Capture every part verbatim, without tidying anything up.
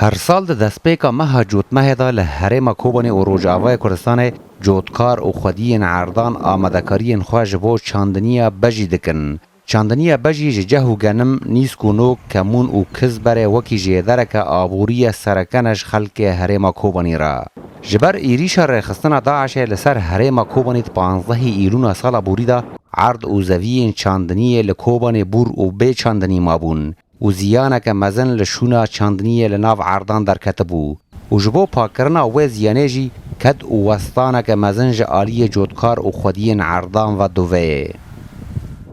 Her sal di destpêka meha Cotmehê de li Herêma Kobanê û Rojavayê Kurdistanê cotkar û xwediyên erdan amadekariyên xwe ji bo çandiniya bejî dikin. Çandiniya bejî ji ceh û genim, nîsk û nok, kemûn û kiz berê wekî jêdereke aborî ye sereke ne ji xelkê Herêma Kobanî re. Ji ber êrîşa rêxistina DAIŞê li ser Herêma Kobanî di panzdehê Îlûna sala borî de erd û zeviyên çandiniyê li Kobanê bûr û bê çandinî mabûn û ziyaneke mezin li şûna çandiniyê li nav erdan derketibû û ji bo pakkirina wê ziyanê jî ked û westaneke mezin ji aliyê cotkar û xwediyên erdan ve dûvê.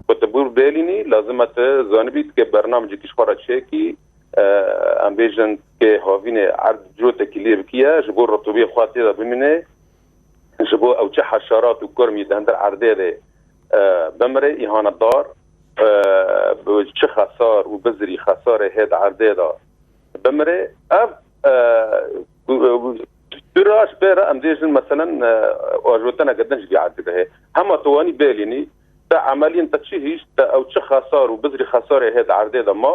Ku tu bûr bêlînî, lazim e tu zanibî tu kê bernamecekî ji xwe re çêkî, e, em bêjin kê havînê erd cotekî lê bikî ye, ji bo ritûbê xwe tê de bimîne, ji bo ew çi heşarat û kurmî di hundir erdê de, e, bimire, îhana dar, e, bi çi xesar û bizirî xesarê hê di erdê de bimire, ev, e, tu ra ji pê re em dê jin, meselen, e, ajotineke din ji vî erdê de heye. Hema tu wanî bêlînî, te emeliyên te çi hîşt, te ew çi xesar û bizirî xesarê hê di erdê de ma,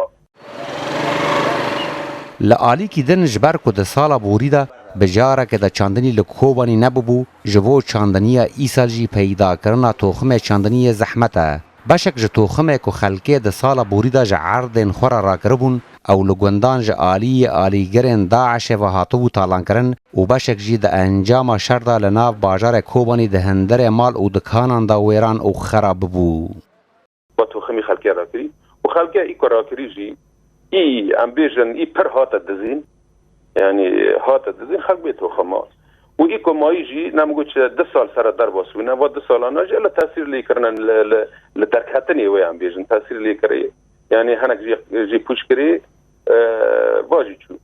Li alîkî din, ji ber ku di sala borî de bi careke de çandinî li Kobanî nebûbû, ji bo çandiniya îsal jî peydakirina toximê çandiniyê zehmet e. Beşek ji toximê ku xelkê di sala borî de ji erdên xwe re rakiribûn, ew li gundan ji aliyê alîgirên DAIŞê ve hatibû talankirin û beşek jî di encama şer de li nav bajarê Kobanî di hundirê mal û dikanan de wêran û xerab bibû. Ba toximî xelkê rakirî û xelkê î ku rakirî jî, î, em bêjin, î pir hate dizîn, yanî hate dizîn, xelk bê toxima. Û î ku mayî jî, nem got, du sal sere derbas bûne, va du salana jî li tesîr lê kirine, li, li, li derketinê wê, em bêjin, tesîr lê kirê. Yanî hinek jî, jî pûç kirê, e, va jî çû.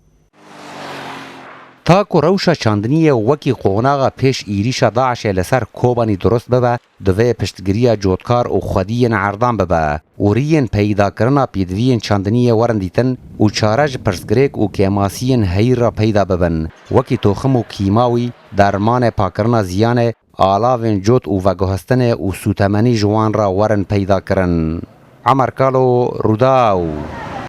Ta ku rewşa çandiniyê wekî qonaxa pêş êrîşa DAIŞê li ser Kobanî dirust bibe, divê piştgiriya cotkar û xwediyên erdan bibe û riyên peydakirina pêdiviyên çandiniyê werin dîtin û çare ji pirsgirêk û kêmasiyên heyî re peyda bibin, wekî toxim û kîmawî, dermanê pakkirina ziyanê, alavên cot û veguhestinê û sûtemenî ji wan re werin peyda kirin. Emer Kalo, Rûdaw.